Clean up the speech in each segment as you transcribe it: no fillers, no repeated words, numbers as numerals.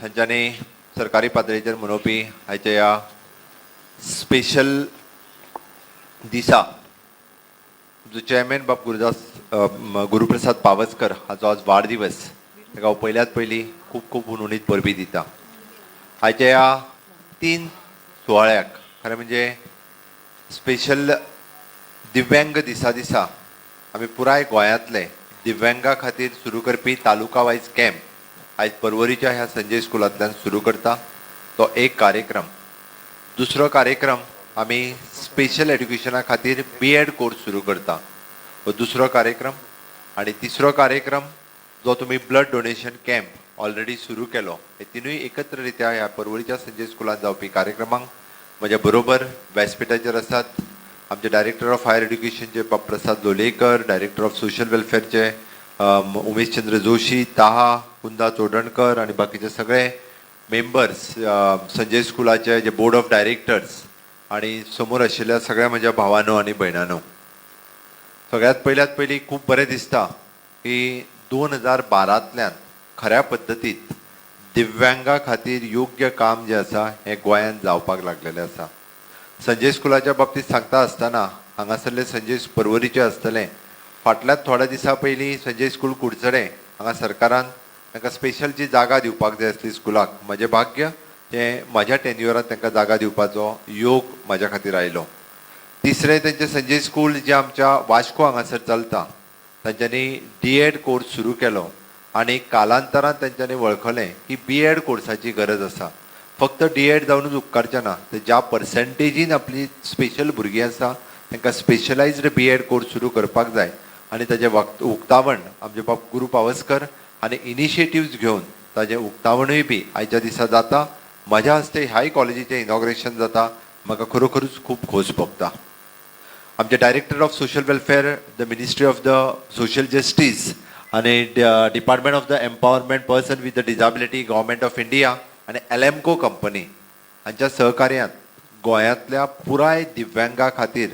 हांच्यांनी सरकारी पातळीचेर मनोवपी आयच्या ह्या स्पेशल दिसा जो चेअरमॅन बाब गुरुदास गुरुप्रसाद पावसकर हाचो आज वाडदिवस, ताका हांव पयल्यात पयलीं खूब खूब हुनहुनीत परबीं दिता. आयच्या ह्या तीन सुवाळ्याक, खरें म्हणजे स्पेशल दिव्यांग दिसा दिसा आमी पुराय गोंयांतले दिव्यांगा खातीर सुरू करपी तालुका वायज कॅम्प आयज परवरीच्या ह्या संजय स्कुलांतल्यान सुरू करता, तो एक कार्यक्रम. दुसरो कार्यक्रम, आमी स्पेशल एड्युकेशना खातीर बी एड कोर्स सुरू करता, हो दुसरो कार्यक्रम. आनी तिसरो कार्यक्रम जो तुमी ब्लड डोनेशन कॅम्प ऑलरेडी सुरू केलो. हे तिनूय एकत्र रित्या ह्या परवरीच्या संजय स्कुलांत जावपी कार्यक्रमांक म्हज्या बरोबर व्यासपिठाचेर आसात आमचे डायरेक्टर ऑफ हायर एड्युकेशनचे बाब Prasad Lolayekar, director of social वेलफेअरचे उमेश चंद्र जोशी, ताहा कुंदा चोडणकर आनी बाकीचे सगळे मेंबर्स, संजय स्कुलाचे जे बोर्ड ऑफ डायरेक्टर्स आणि समोर आशिल्ल्या सगळ्या म्हज्या भावानो आनी भयणानो. सगळ्यात पयल्यात पयलीं खूब बरें दिसता की 2012तल्यान खऱ्या पद्दतीत दिव्यांगा खातीर योग्य काम जें आसा हें गोंयांत जावपाक लागलेलें आसा. संजय स्कुलाच्या बाबतींत सांगता आसतना हांगासरले संजय परवरीचे आसतले, फाटल्या थोड्या दिसां पयलीं संजय स्कूल कुडचडें हांगा सरकारान तांकां स्पेशल जी जागा दिवपाक जाय आसली स्कुलाक, म्हजें भाग्य तें म्हाज्या टेन्युअरान तांकां जागा दिवपाचो योग म्हाज्या खातीर आयलो. तिसरें, तेंचें संजय स्कूल जें आमच्या वास्को हांगासर चलता, तांच्यांनी डी एड कोर्स सुरू केलो आनी कालांतरान तेंच्यांनी वळखलें की बी एड कोर्साची गरज आसा. फक्त डी एड जावनूच उपकारचें ना, तर ज्या पर्संटेजीन आपली स्पेशल भुरगीं आसा तांकां स्पेशलायज्ड बी एड कोर्स सुरू करपाक जाय. आनी ताजें वक्त उक्तावण आमचे बाब गुरू पावसकर आनी इनिशिएटिव्ज घेवन ताजें उक्तावणूय बी आयच्या दिसा जाता. म्हज्या हस्ते ह्याय कॉलेजीचें इनॉग्रेशन जाता, म्हाका खरोखरूच खूब खोस भोगता. आमचे Director of Social Welfare, the Ministry of the Social Justice आनी Department of the Empowerment Person with the Disability, Government of India आनी एलएमको कंपनी हांच्या सहकार्यान गोंयांतल्या पुराय दिव्यांगा खातीर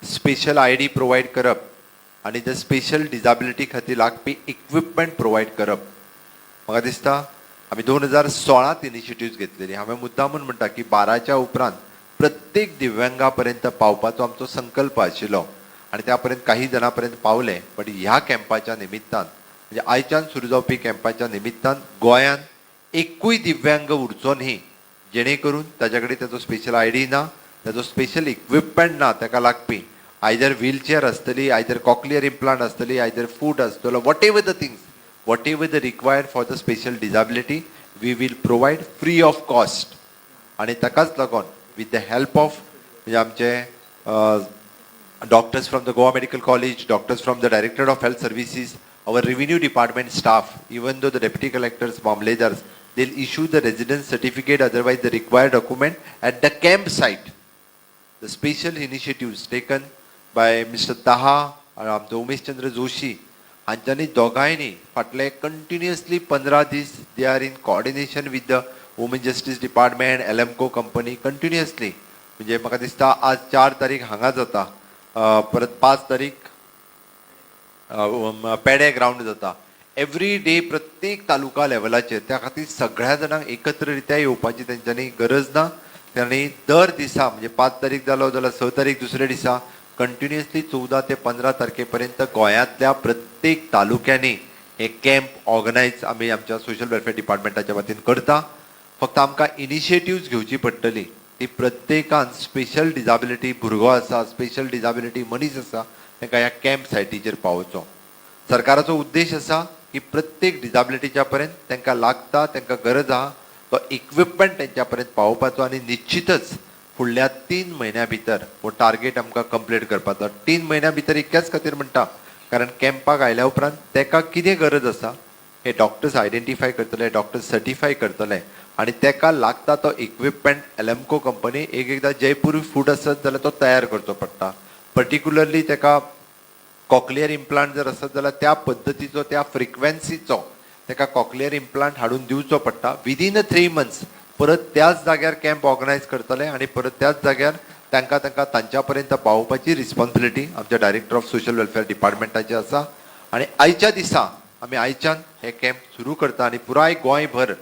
स्पेशल आयडी प्रोवायड करप आनी ते स्पेशल डिजाबिलिटी खातीर लागपी इक्विपमेंट प्रोवायड करप. म्हाका दिसता आमी 2016त इनिशिएटिव्ज घेतलेली. हांवें मुद्दामून म्हणटा की 12च्या उपरांत प्रत्येक दिव्यांगा पर्यंत पावपाचो आमचो संकल्प आशिल्लो आनी त्या पर्यंत काही जाणां पर्यंत पावले. बट ह्या कॅम्पाच्या निमित्तान, म्हणजे आयच्यान सुरू जावपी कॅम्पाच्या निमित्तान, गोंयांत एकूय दिव्यांग उरचो न्ही, जेणे करून ताच्या कडेन ताचो स्पेशल आयडी ना, ताचो स्पेशल इक्विपमेंट ना, ताका लागपी आयदर व्हीलचेअर आसतली, आयदर कॉकलियर इम्प्लांट आसतली, आयदर फूट आसतलो, whatever the things, whatever the required for the special disability, we will provide free of cost. आणि ताकाच लागून विथ the help of म्हणजे आमचे doctors from the Goa Medical College, doctors from the Directorate of Health Services, our revenue department staff, even though the deputy collectors, mamledars, they'll issue the residence certificate, otherwise the required document at the camp site. The special initiatives taken by Mr. Taha आणि आमचो उमेश चंद्र जोशी हांच्यांनी दोगांयनी फाटले continuously 15 दीस they are in coordination with the Women Justice Department, Alemco company continuously. म्हणजे म्हाका दिसता आज 4 तारीख हांगा जाता, परत 5 तारीख पेडे ग्रावंड जाता. एवरी डे प्रत्येक तालुका लेवलाचेर. त्या खातीर सगळ्या जाणांक एकत्र रित्या येवपाची तेंच्यांनी गरज ना. तांणी दर दिसा, म्हणजे 5 तारीख जालो जाल्यार 6 तारीख दुसऱ्या दिसा, कंटिन्युअसली 14 ते 15 तारखे पर्यंत गोंयांतल्या प्रत्येक तालुक्यांनी हे कॅम्प ऑर्गनायज आमी आमच्या सोशल वेलफेअर डिपार्टमेंटाच्या वतीन करता. फक्त आमकां इनिशिएटिव्ज घेवची पडटली ती प्रत्येकान स्पेशल डिजाबिलिटी भुरगो आसा, स्पेशल डिजाबिलिटी मनीस आसा, तांकां ह्या कॅम्प सायटीचेर पावोवचो. सरकाराचो उद्देश आसा की प्रत्येक डिजाबिलिटीच्या पर्यंत तांकां लागता, तांकां गरज आहा तो इक्विपमेंट तेंच्या पर्यंत पावोवपाचो. आनी निश्चितच फुडल्या 3 म्हयन्या भितर हो टार्गेट आमकां कंप्लीट करपाचो. 3 म्हयन्या भितर इतक्याच खातीर म्हणटा, कारण कॅम्पाक आयल्या उपरांत तेका कितें गरज आसा हे डॉक्टर्स आयडेंटिफाय करतले, डॉक्टर्स सर्टिफाय करतले आनी तेका लागता तो इक्विपमेंट एलएमको कंपनी एक एकदां जयपूर फूट आसत जाल्यार तो तयार करचो पडटा. पर्टिक्युलरली तेका कॉकलियर इम्प्लांट जर आसत जाल्यार त्या पद्दतीचो, त्या फ्रिक्वेन्सीचो तेका कॉकलियर इम्प्लांट हाडून दिवचो पडटा. विदीन अ 3 मंथ्स परत त्याच जाग्यार कॅम्प ऑर्गनायज करतले आनी परत त्याच जाग्यार तांकां तांच्या पर्यंत पावोवपाची रिस्पॉन्सिबिलिटी आमच्या डायरेक्टर ऑफ सोशल वेलफेअर डिपार्टमेंटाची आसा. आनी आयच्या दिसा आमी आयच्यान हे कॅम्प सुरू करता आनी पुराय गोंयभर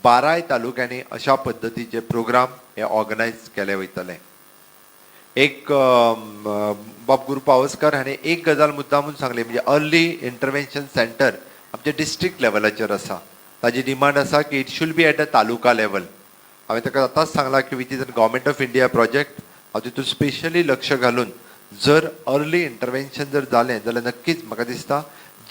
बाराय तालुक्यांनी अशा पद्दतीचे प्रोग्राम हे ऑर्गनायज केले वयतले. एक बाब गुरू पावसकर हाणें एक गजाल मुद्दामून सांगली, म्हणजे अर्ली इंटरवेन्शन सेंटर आमच्या डिस्ट्रिक्ट लेवलाचेर आसा. ताजी डिमांड आसा की it should be at a taluka level. हांवें ताका आतांच सांगलां की which is an Government of India project, हांव तितून स्पेशली लक्ष घालून जर अर्ली इंटरवेन्शन जर जालें जाल्यार नक्कीच म्हाका दिसता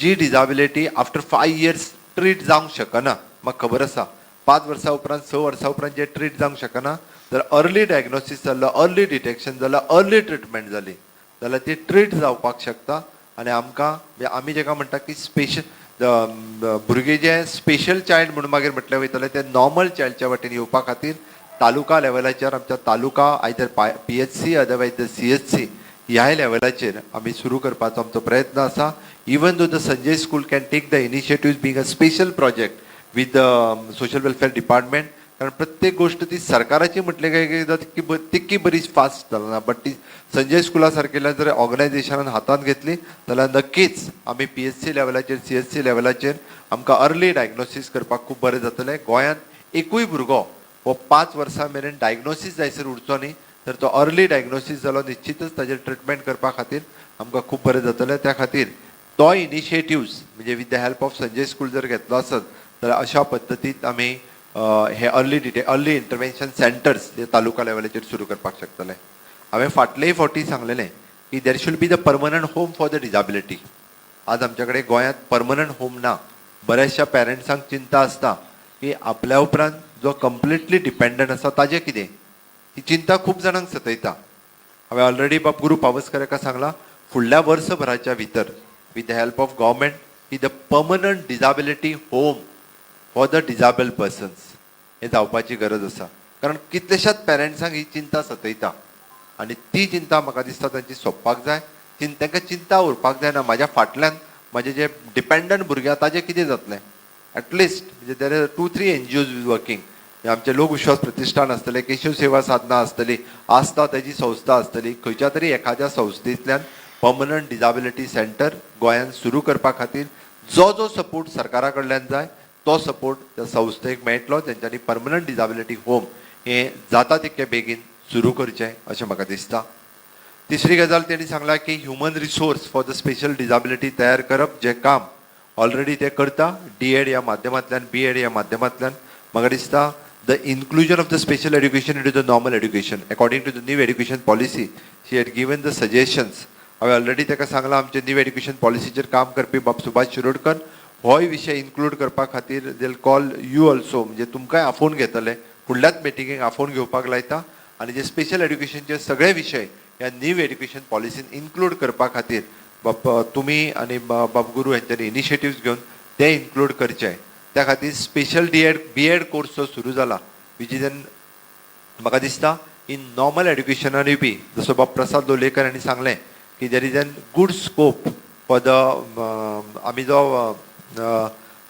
जी डिजाबिलिटी आफ्टर 5 इयर्स ट्रीट जावंक शकना, म्हाका खबर आसा, 5 वर्सां उपरांत, 6 वर्सां उपरांत जे ट्रीट जावंक शकना, जर अर्ली डायग्नोसीस जालो, अर्ली डिटेक्शन जालो, अर्ली ट्रिटमेंट जाली जाल्यार ती ट्रीट जावपाक शकता. आनी आमकां म्हणजे आमी जेका म्हणटा की स्पेशल भुरगे जे स्पेशल चायल्ड म्हणून मागीर म्हटलें वयतलें, ते नॉर्मल चायल्डच्या वाटेन येवपा खातीर तालुका लेवलाचेर आमच्या taluka either PHC, otherwise the CHC, ह्याय लेवलाचेर आमी सुरू करपाचो आमचो प्रयत्न आसा. Even though the Sanjay School can take the initiative being a special project with the social welfare department, कारण प्रत्येक गोष्ट ती सरकाराची म्हटली काय की तितकी तितकी बरी फास्ट जालना, बट ती संजय स्कुला सारकेल्या जर ऑर्गनायझेशनान हातांत घेतली जाल्यार नक्कीच आमी पीएचसी लेवलाचेर, सीएचसी लेवलाचेर आमकां अर्ली डायग्नोसीस करपाक खूब बरें जातलें. गोंयांत एकूय भुरगो हो 5 वर्सां मेरेन डायग्नोसीस जायसर उरचो न्ही. तर तो अर्ली डायग्नोसीस जालो, निश्चितच ताजेर ट्रिटमेंट करपा खातीर आमकां खूब बरें जातलें. त्या खातीर तो इनिशिएटिव्स म्हणजे with the help of Sanjay School जर घेतलो आसत तर अशा पद्दतीत आमी हे early intervention centres हे तालुका लेवलाचेर सुरू करपाक शकतले. हांवें फाटलेय फावटी सांगलेलें की there should be the permanent home for the disability. आज आमच्या कडेन गोंयांत परमनंट होम ना. बऱ्याचशा पेरंट्सांक चिंता आसता की आपल्या उपरांत जो कंप्लिटली डिपेंडंट आसा ताजें कितें. ही चिंता खूब जाणांक सतयता. हांवें ऑलरेडी बाब गुरू पावसकर हाका सांगलां, फुडल्या वर्सभराच्या भितर with the help of government की the permanent disability home for the disabled persons हे जावपाची गरज आसा, कारण कितल्याशाच पेरंट्सांक ही चिंता सतयता आनी ती चिंता म्हाका दिसता तांची सोंपपाक जाय. तांकां चिंता उरपाक जायना, म्हाज्या फाटल्यान म्हाजे जे डिपेंडंट भुरगे आसा ताजें कितें जातलें. एटलिस्ट म्हणजे there are two three NGOs working. आमचे लोक विश्वास प्रतिष्ठान आसतले, केशव सेवा साधना आसतली, आस्था ताजी संस्था आसतली, खंयच्या तरी एखाद्या संस्थेंतल्यान परमनंट डिजाबिलिटी सेंटर गोंयांत सुरू करपा खातीर जो जो सपोर्ट सरकारा कडल्यान जाय तो सपोर्ट त्या संस्थेक मेळटलो. तेंच्यांनी परमनंट डिजाबिलिटी होम हें जाता तितके बेगीन सुरू करचें अशें म्हाका दिसता. तिसरी गजाल तेणी सांगला की human resource for the special disability तयार करप, जें काम ऑलरेडी ते करता डी एड ह्या माध्यमांतल्यान, बी एड ह्या माध्यमांतल्यान. म्हाका दिसता the inclusion of the special education into the normal education according to the new education policy, she had given the suggestions. हांवें ऑलरेडी ताका सांगलां, आमचे न्यू एड्युकेशन पॉलिसीचेर काम करपी बाब सुभाष शिरोडकर होय विशय इन्क्लूड करपा खातीर they call you also, म्हणजे तुमकांय आफोवन घेतले, फुडल्याच मिटिंगेक आफोवन घेवपाक लायता. आनी जे स्पेशल एड्युकेशनचे सगळे विशय ह्या न्यू एड्युकेशन पॉलिसीन इन्क्लूड करपा खातीर बाब तुमी आनी बाब गुरू हेंच्यांनी इनिशिएटिव्स घेवन ते इन्क्लूड करचे. त्या खातीर special D Ed B Ed course जो सुरू जाला, which is an म्हाका दिसता इन नॉर्मल एड्युकेशनानूय बी जसो बाब प्रसाद लोलयेकर हांणी सांगलें की there is an good scope for the आमी जो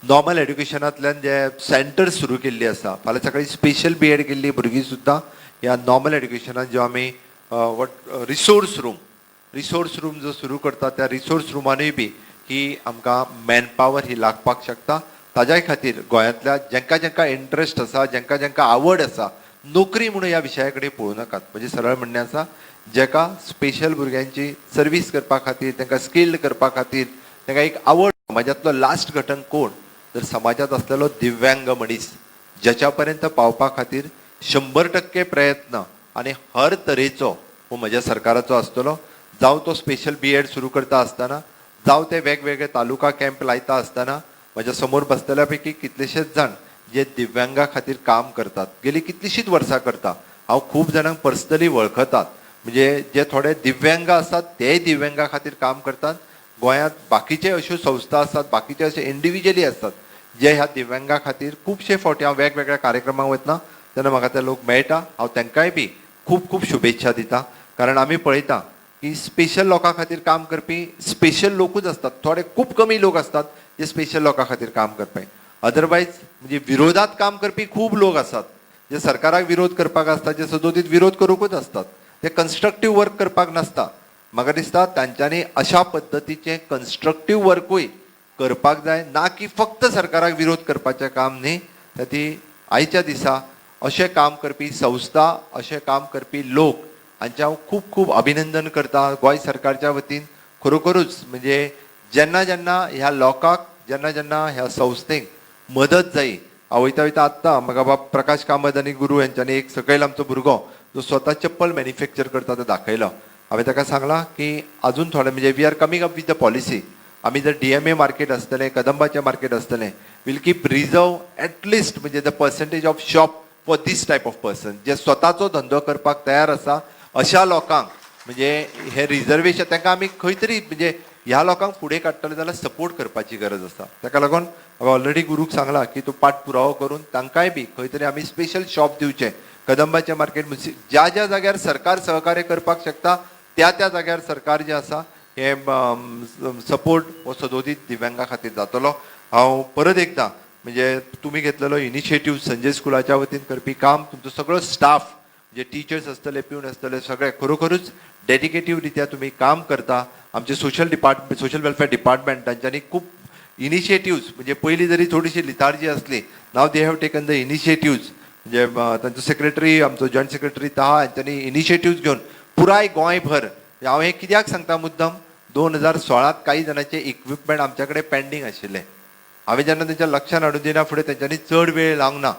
नॉर्मल एड्युकेशनांतल्यान जे सेंटर सुरू केल्ली आसा, फाल्यां सकाळी स्पेशल बी एड केल्ली भुरगीं सुद्दां ह्या नॉर्मल एड्युकेशनान जो आमी what resource room जो सुरू करता, त्या रिसोर्स रुमानूय बी ही आमकां मॅन पावर ही लागपाक शकता. ताज्याय खातीर गोंयांतल्या जेंका जेंका इंट्रस्ट आसा, जेंका जेंका आवड आसा, नोकरी म्हणून ह्या विशया कडेन पळोवं नाकात. म्हणजे सरळ म्हणणें आसा, जेका स्पेशल भुरग्यांची सर्वीस करपा खातीर, तांकां स्किल्ड करपा खातीर तांकां एक आवड. समाजांतलो लास्ट घटक कोण तर समाजांत आसलेलो दिव्यांग मनीस, ज्याच्या पर्यंत पावपा खातीर 100% प्रयत्न आनी हर तरेचो हो म्हज्या सरकाराचो आसतलो. जावं तो स्पेशल बी एड सुरू करता आसतना, जावं ते वेगवेगळे तालुका कॅम्प लायता आसतना, म्हज्या समोर बसलेल्या पैकी कितलेशेच जाण जे दिव्यांगा खातीर काम करतात, गेली कितलीशींच वर्सां करता, हांव खूब जाणांक पर्सनली वळखतात. म्हणजे जे थोडे दिव्यांग आसात तेय दिव्यांगा खातीर काम करतात. गोंयांत बाकीचे अश्यो संस्था आसात, बाकीचे अशे इंडिविज्युअली आसात जे ह्या दिव्यांगा खातीर खुबशे फावटी हांव वेगवेगळ्या कार्यक्रमाक वतना तेन्ना म्हाका ते लोक मेळटा. हांव तांकांय बी खूब खूब शुभेच्छा दिता, कारण आमी पळयता की स्पेशल लोकां खातीर काम करपी स्पेशल लोकूच आसतात. थोडे खूब कमी लोक आसतात जे स्पेशल लोकां खातीर काम करपी. अदरवायज म्हणजे विरोधात काम करपी खूब लोक आसात, जे सरकाराक विरोध करपाक आसता, जे सदोदीत विरोध करूंकूच आसतात, ते कन्स्ट्रक्टीव वर्क करपाक नासता. म्हाका दिसता तांच्यांनी अशा पद्दतीचें कन्स्ट्रक्टीव वर्कूय करपाक जाय, ना की फक्त सरकाराक विरोध करपाचें काम न्ही. तर ती आयच्या दिसा अशें काम करपी संस्था, अशें काम करपी लोक हांचें हांव खूब खूब अभिनंदन करता गोंय सरकारच्या वतीन. खरोखरूच म्हणजे जेन्ना जेन्ना ह्या लोकांक, जेन्ना जेन्ना ह्या संस्थेक मदत जायी, हांव वयता वयता आत्तां म्हाका बाब प्रकाश कामत आनी गुरू हेंच्यांनी एक सकयल आमचो भुरगो जो स्वता चप्पल मॅन्युफॅक्चर करता तो दाखयलो. हांवें ताका सांगलां की अजून थोडे म्हणजे we are coming up with the policy. आमी जर डीएमए मार्केट आसतलें, कदंबाचें मार्केट आसतलें, we'll keep reserve at least म्हणजे the percentage of shop for this type of person जे स्वताचो धंदो करपाक तयार आसा अशा लोकांक म्हणजे हे रिजर्वेशन तांकां आमी खंय तरी म्हणजे ह्या लोकांक फुडें काडटले जाल्यार सपोर्ट करपाची गरज आसा. ताका लागून हांवें ऑलरेडी गुरूक सांगलां की तूं पाठ पुरावो करून तांकांय बी खंय तरी आमी स्पेशल शॉप दिवचें कदंबाचें मार्केट, ज्या ज्या जाग्यार सरकार सहकार्य करपाक शकता त्या त्या जाग्यार सरकार जें आसा हे सपोर्ट हो सदोदीत दिव्यांगा खातीर जातलो. हांव परत एकदां म्हणजे तुमी घेतलेलो इनिशिएटीव, संजय स्कुलाच्या वतीन करपी काम, तुमचो सगळो स्टाफ जे टिचर्स आसतले, प्यून आसतले, सगळे खरोखरूच डेडिकेटीव रित्या तुमी काम करता. आमचे social department, social welfare department तांच्यांनी खूब इनिशिएटिव्ज म्हणजे पयलीं जरी थोडीशी लिथार्जी आसली, now they have taken the initiatives. म्हणजे तांचो सेक्रेटरी, आमचो जॉयंट सेक्रेटरी ताहा हांच्यांनी इनिशिएटिव्ज घेवन पुराय गोंयभर. हांव हें कित्याक सांगता मुद्दम, 2016त काही जाणांचे इक्विपमेंट आमच्या कडेन पेंडींग आशिल्ले. हांवें जेन्ना तेंच्या लक्षान हाडून दिना फुडें तेंच्यांनी चड वेळ लावंक ना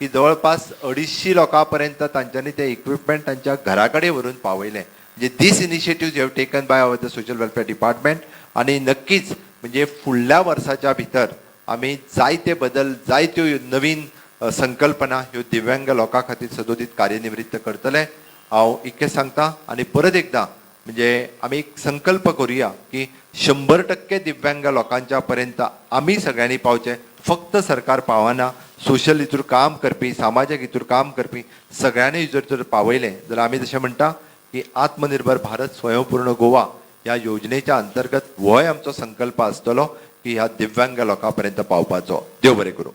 की जवळपास 250 लोकां पर्यंत तांच्यांनी ते इक्विपमेंट तांच्या घरा कडेन व्हरून पावयलें. म्हणजे these initiative have taken by our the social welfare department आनी नक्कीच म्हणजे फुडल्या वर्साच्या भितर आमी जायते बदल, जायत्यो नवीन संकल्पना ह्यो दिव्यांग लोकां खातीर सदोदीत कार्यनिवृत्त करतले. हांव इतकें सांगता आनी परत एकदां म्हणजे आमी एक संकल्प करुया की 100% दिव्यांग लोकांच्या पर्यंत आमी सगळ्यांनी पावचें. फक्त सरकार पावना, सोशल हितूर काम करपी, सामाजीक हितूर काम करपी सगळ्यांनी जर जर पावयलें जाल्यार आमी जशें म्हणटा की आत्मनिर्भर भारत, स्वयंपूर्ण गोवा ह्या योजनेच्या अंतर्गत होय आमचो संकल्प आसतलो की ह्या दिव्यांग लोकां पर्यंत पावपाचो. देव बरें करूं.